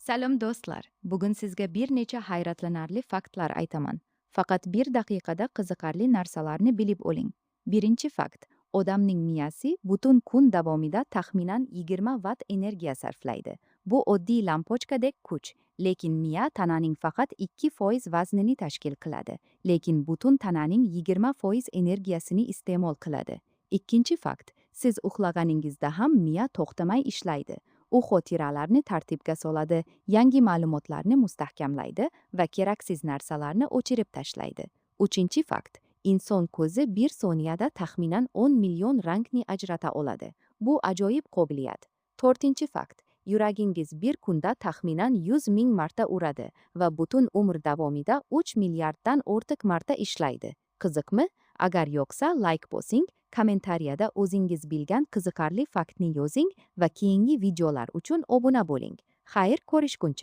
Salom, do'stlar. Bugun sizga bir necha hayratlanarli faktlar aytaman. Faqat bir daqiqada qiziqarli narsalarni bilib oling. Birinchi fakt. Odamning miyasi butun kun davomida taxminan 20 vatt energiya sarflaydi. Bu oddiy lampochkadek kuch, lekin miya tananing faqat 2% vaznini tashkil qiladi, lekin butun tananing 20% energiyasini iste'mol qiladi. Ikkinchi fakt. Siz uxlaganingizda ham miya to'xtamay ishlaydi. U xotiralarni tartibga soladi, yangi ma'lumotlarni mustahkamlaydi va keraksiz narsalarni o'chirib tashlaydi. Uchinchi fakt. Inson ko'zi bir soniyada taxminan 10 million rangni ajrata oladi. Bu ajoyib qobiliyat. To'rtinchi fakt. Yuragingiz bir kunda taxminan 100 ming marta uradi va butun umr davomida 3 milliarddan ortiq marta ishlaydi. Qiziqmi? Agar yoqsa, like bosing, kommentariyada o'zingiz bilgan qiziqarli faktni yozing va keyingi videolar uchun obuna bo'ling. Xayr, ko'rishguncha.